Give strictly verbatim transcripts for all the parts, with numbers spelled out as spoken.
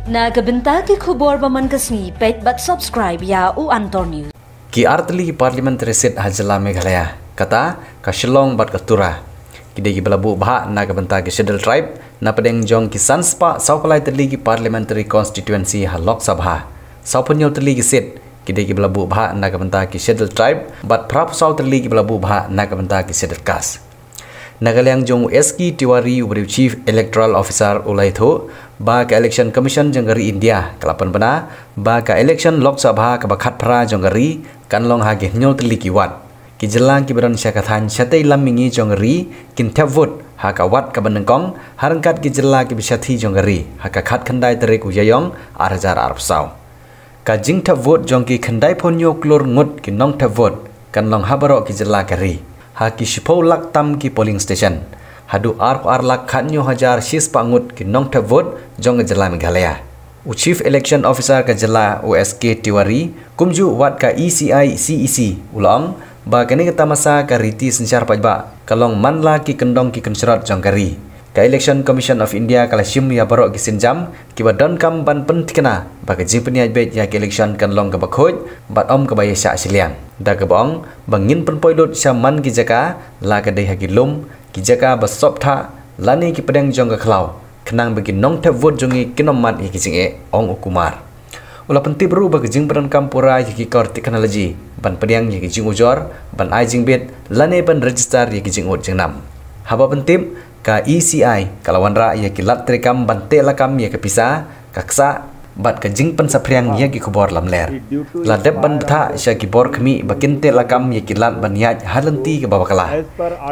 Na ka bynta ki khubor ba man ka sngi, peit bad subscribe ïa U Antor News. Ki artylli ki parliamentary seat ha jylla Meghalaya, kata ka Shillong bad ka Tura, ki dei kiba la buh bhah na ka bynta ki Scheduled Tribe na pdeng jong ki san spah saw phew lai tylli ki parliamentary constituency ha Lok Sabha. Saw phew hynñiew tylli ki seat ki dei kiba la buh bhah na ka bynta ki Scheduled Tribe bad phra phew saw tylli kiba la buh bhah na ka bynta ki Scheduled Caste. Na ka liang jong u S K Tiwari, uba dei u Chief Electoral Officer, u la ïathuh ba ka Election Commission jong ka ri India ka la pynbna ba ka election Lok Sabha kaba khatphra jong ka ri kan long ha ki hynñiew tylli ki ward. Ki jylla kiba don sha ka thaiñ shatei lam mihngi jong ka ri kin thep vote ha ka ward kaba nyngkong, ha ryngkat ki jylla kiba shathie jong ka ri ha ka khatkhyndai tarik u Ïaïong ar hajar arphew saw. Ka jingthep vote jong ki khyndai phew hynñiew klur ngut ki nongthep vote kan long ha baroh ki jylla ka ri, ha ki shiphew lak tam ki polling station, haduh arphew ar lak khathynñiew hajar shispah ngut ki nongthep vote jong ka jylla Meghalaya. U Chief Election Officer ka jylla, u S K Tiwari, kumjuh wat ka E C I C E C, u la ong ba kane ka tamasa ka riti synshar paidbah ka long man la ki kyndong ki kynshrot jong ka ri. Ka Election Commission of India ka la shim ïa baroh ki sienjam kiba donkam ban pynthikna ba ka jingpynïaid beit ïa ka election kan long kaba khuid bad ym kaba ïaishah shiliang, da kaba ong ba ngin pynpoi lut sha man ki jaka, la ka dei ha ki lum, ki jaka ba sop thah lane ki pdeng jong ka khlaw, khnang ba ki nongthep vote jong ngi kin ym mad ïa ki jingeh, ong u Kumar. U la pyntip ruh ba ka jingpyndonkam pura ïa ki kor technology ban pdiang ïa ki jingujor, ban ai jingbit lane ban register ïa ki jingud jingnam. Haba pyntip, ka E C I ka la wanrah ïa ki lad treikam ban teh lakam ïa ka pisa, ka ksah bad ka jingpynsaphriang ïa ki khubor lamler. La dep ban bthah sha ki bor khmih ba kin teh lakam ïa ki lad ban ïaid ha lynti kaba bakla.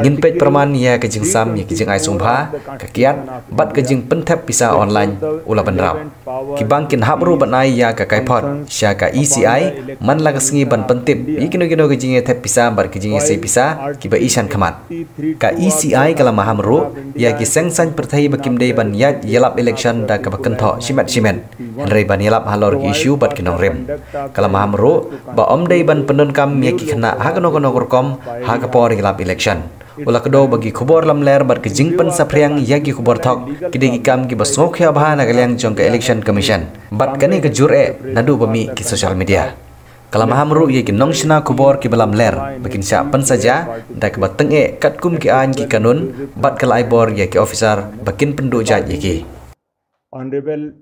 Ngin peit pyrman ïa ka jingsam ïa ki jingai sngewbha, ka kiad bad ka jingpynthep pisa online, u la bynrap. Ki bank kin hap ruh ban ai ïa ka kaiphod sha ka E C I man la ka sngi ban pyntip ïa kino kino ki jingïathep pisa bad ki jingïasei pisa kiba ishan khmat. Ka E C I ka la maham ruh ïa ki seng saiñ pyrthei ba kim dei ban ïaid ïalap election da kaba kynthoh shimet shimet, hynrei ban ïalap halor ki issue bad ki nongrim. Ka la maham ruh ba ym dei ban pyndonkam ïa ki khynnah ha kano kano ka rukom ha ka por ïalap election. U la kdew ba ki khubor lamler bad ki jingpynsaphriang ïa ki khubor thok ki dei ki kam kiba sngewkhia bha na ka liang jong ka Election Commission bad kane ka jur eh naduh ba mih ki social media. Ka la maham ruh ïa ki nongshna khubor kiba lamler ba kin shah pynsaja da kaba tyngeh katkum ki aiñ ki kanun bad ka la ai bor ïa ki officer ba kin pynduh jait ïa ki. Honorable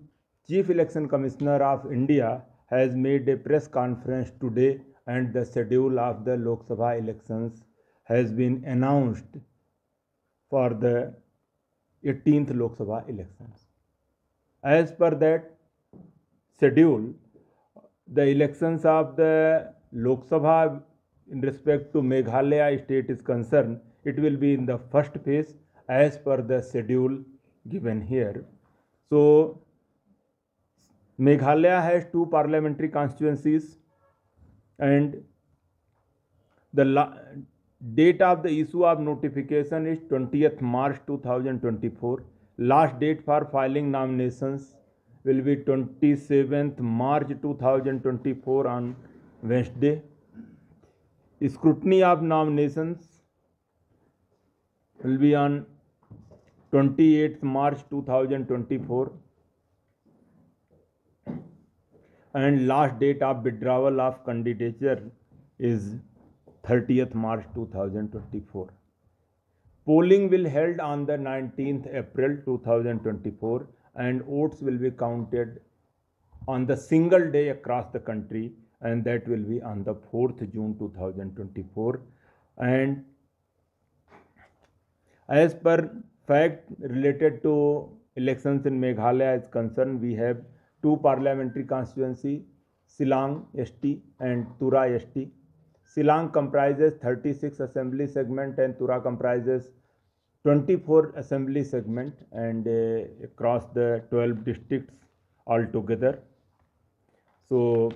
Chief Election Commissioner of India has made a press conference today, and the schedule of the Lok Sabha elections has been announced for the eighteenth Lok Sabha elections. As per that schedule, the elections of the Lok Sabha in respect to Meghalaya state is concerned, it will be in the first phase as per the schedule given here. So, Meghalaya has two parliamentary constituencies, and the la- date of the issue of notification is twentieth March two thousand twenty-four. Last date for filing nominations will be twenty-seventh March two thousand twenty-four on Wednesday. Scrutiny of nominations will be on twenty-eighth March two thousand twenty-four, and last date of withdrawal of candidature is thirtieth March two thousand twenty-four. Polling will held on the nineteenth April two thousand twenty-four, and votes will be counted on the single day across the country, and that will be on the fourth June two thousand twenty-four. And as per fact related to elections in Meghalaya is concerned, we have two parliamentary constituency, Shillong S T and Tura S T. Shillong comprises thirty-six assembly segment and Tura comprises twenty-four assembly segment, and uh, across the twelve districts altogether. So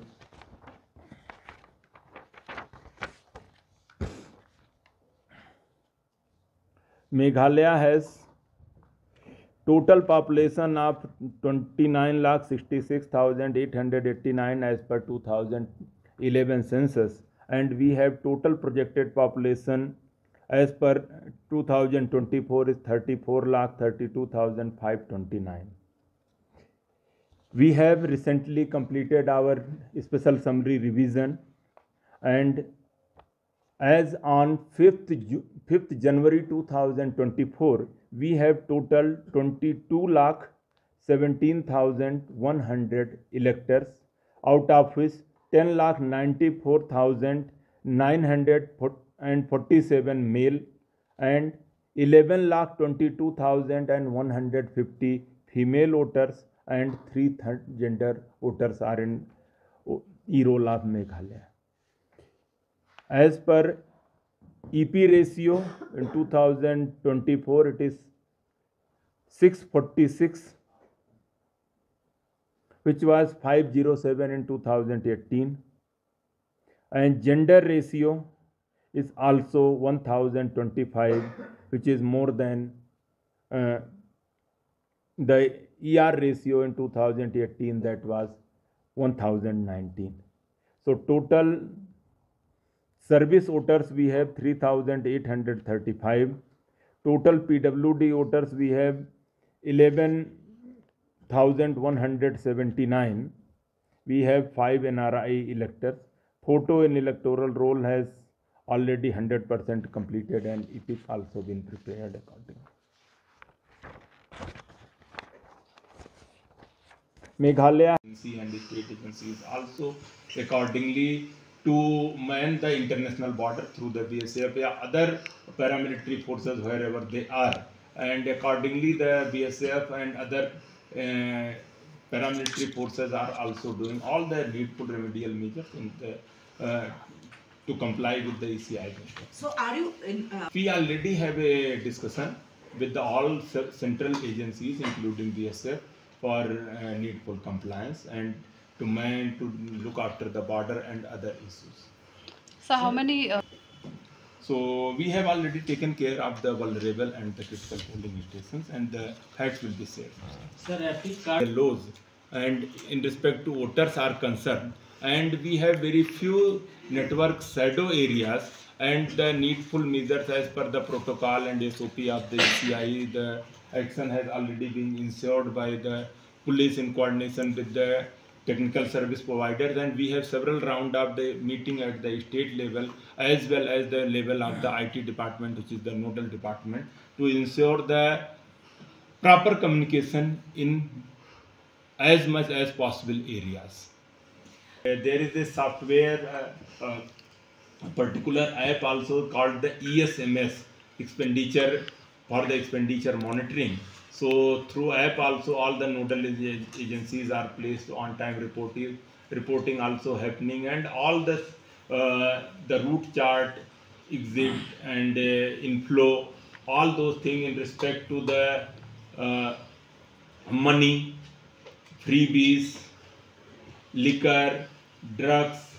Meghalaya has total population of twenty-nine lakh sixty-six thousand eight hundred eighty-nine as per two thousand eleven census, and we have total projected population as per two thousand twenty-four is thirty-four lakh thirty-two thousand five twenty-nine. We have recently completed our special summary revision, and as on fifth, Ju- fifth January two thousand twenty-four, we have total twenty-two lakh seventeen thousand one hundred electors, out of which ten lakh ninety-four thousand nine hundred and forty-seven male and eleven lakh twenty-two thousand one hundred fifty female voters and three third gender voters are in Airoli of Meghalaya. As per E P ratio in two thousand twenty-four, it is six forty-six, which was five zero seven in two thousand eighteen. And gender ratio is also one thousand twenty-five, which is more than uh, the E R ratio in two thousand eighteen, that was one thousand nineteen. So total service voters we have three thousand eight hundred thirty-five. Total P W D voters we have eleven thousand one hundred seventy-nine. We have five N R I electors. Photo and electoral roll has already hundred percent completed and it is also been prepared accordingly. Meghalaya agency and state agencies also accordingly to man the international border through the B S F or other paramilitary forces wherever they are, and accordingly the B S F and other uh, paramilitary forces are also doing all the needful remedial measures in the, uh, to comply with the E C I. So are you in, uh, we already have a discussion with the all ce- central agencies, including B S F, for uh, needful compliance and to man to look after the border and other issues. So how many? Uh, So we have already taken care of the vulnerable and the critical polling stations, and the facts will be shared. Sir, Epic card. The laws and in respect to voters are concerned, and we have very few network shadow areas, and the needful measures as per the protocol and S O P of the E C I, the action has already been ensured by the police in coordination with the technical service providers, and we have several round of the meeting at the state level as well as the level of the I T department, which is the nodal department, to ensure the proper communication in as much as possible areas. Uh, there is a software, uh, uh, a particular app also called the E S M S, expenditure for the expenditure monitoring. So through app also all the nodal ag- agencies are placed on time reporting, reporting also happening, and all the uh, the route chart, exit and uh, inflow, all those things in respect to the uh, money, freebies, liquor, drugs,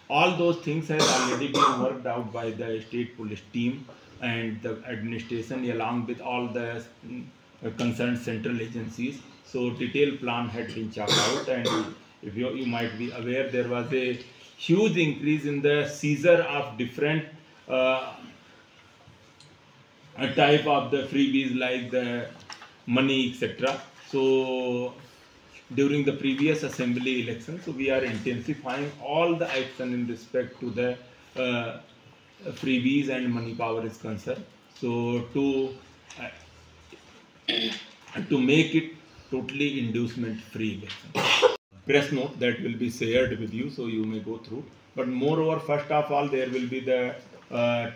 all those things have already been worked out by the state police team and the administration along with all the mm, uh, concerned central agencies. So detailed plan had been chalked out, and if you, you might be aware, there was a huge increase in the seizure of different uh, uh, type of the freebies like the money, et cetera. So during the previous assembly election, so we are intensifying all the action in respect to the uh, freebies and money power is concerned. So to uh, to make it totally inducement free election. Press note that will be shared with you, so you may go through. But moreover, first of all, there will be the uh,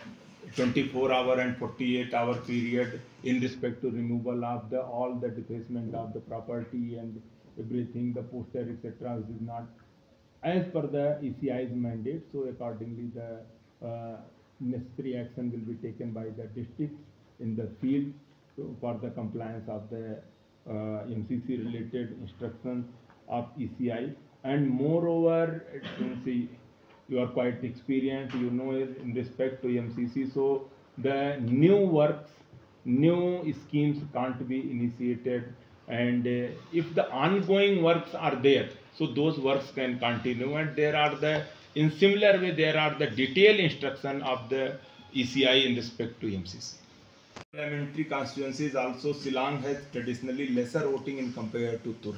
twenty-four hour and forty-eight hour period in respect to removal of the all the defacement of the property and everything, the poster, et cetera, which is not as per the E C I's mandate. So accordingly, the uh, necessary action will be taken by the district in the field to, for the compliance of the uh, M C C related instructions of E C I. And moreover, since you are quite experienced, you know, in respect to M C C, so the new works, new schemes can't be initiated, and uh, if the ongoing works are there, so those works can continue. And there are the, in similar way, there are the detailed instruction of the E C I in respect to M C C. Parliamentary constituencies also, Shillong has traditionally lesser voting in compared to Tura.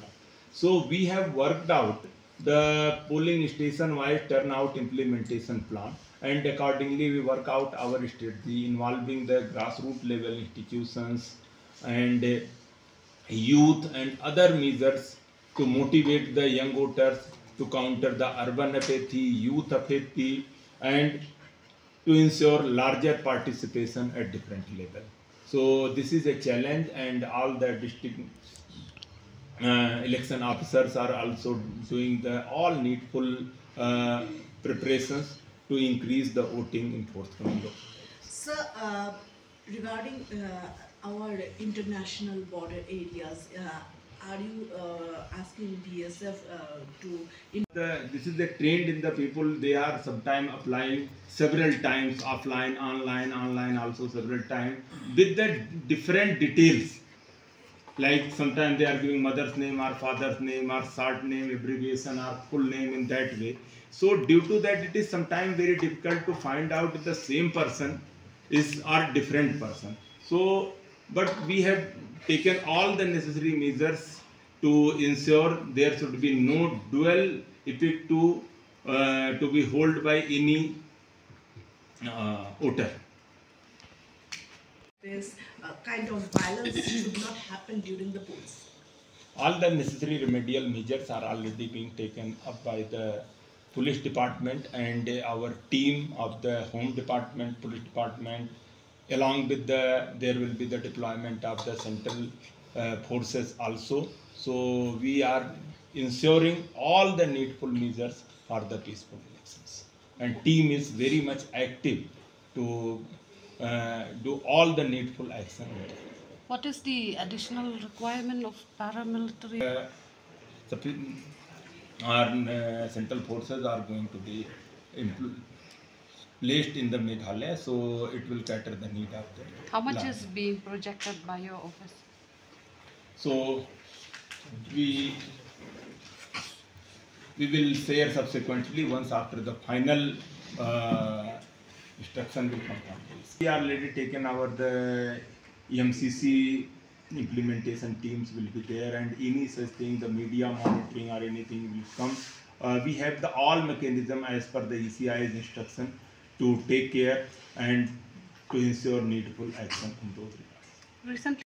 So we have worked out the polling station wise turnout implementation plan, and accordingly we work out our strategy involving the grassroots level institutions and uh, youth and other measures to motivate the young voters, to counter the urban apathy, youth apathy, and to ensure larger participation at different level. So this is a challenge, and all the district uh, election officers are also doing the all needful uh, preparations to increase the voting in forthcoming Lok Sabha. Sir, uh, regarding uh, our international border areas, uh, are you uh, asking B S F uh, to in- the, this is the trend in the people. They are sometime applying several times, offline, online, online also several times, with the different details. Like sometimes they are giving mother's name or father's name or short name, abbreviation or full name in that way. So due to that, it is sometimes very difficult to find out if the same person is or different person. So, but we have taken all the necessary measures to ensure there should be no dual effect to uh, to be held by any uh, voter. This uh, kind of violence should not happen during the polls. All the necessary remedial measures are already being taken up by the police department and our team of the home department, police department. Along with the, there will be the deployment of the central uh, forces also. So we are ensuring all the needful measures for the peaceful elections. And team is very much active to uh, do all the needful action. What is the additional requirement of paramilitary? Uh, the pe- our uh, central forces are going to be impl- placed in the Meghalaya, so it will cater the need of the. How much land is being projected by your office? So we we will share subsequently once after the final uh, instruction will come from this. We already taken our the M C C implementation teams will be there, and any such thing, the media monitoring or anything will come. Uh, we have the all mechanism as per the E C I's instruction to take care and to ensure needful action in those regards. Recently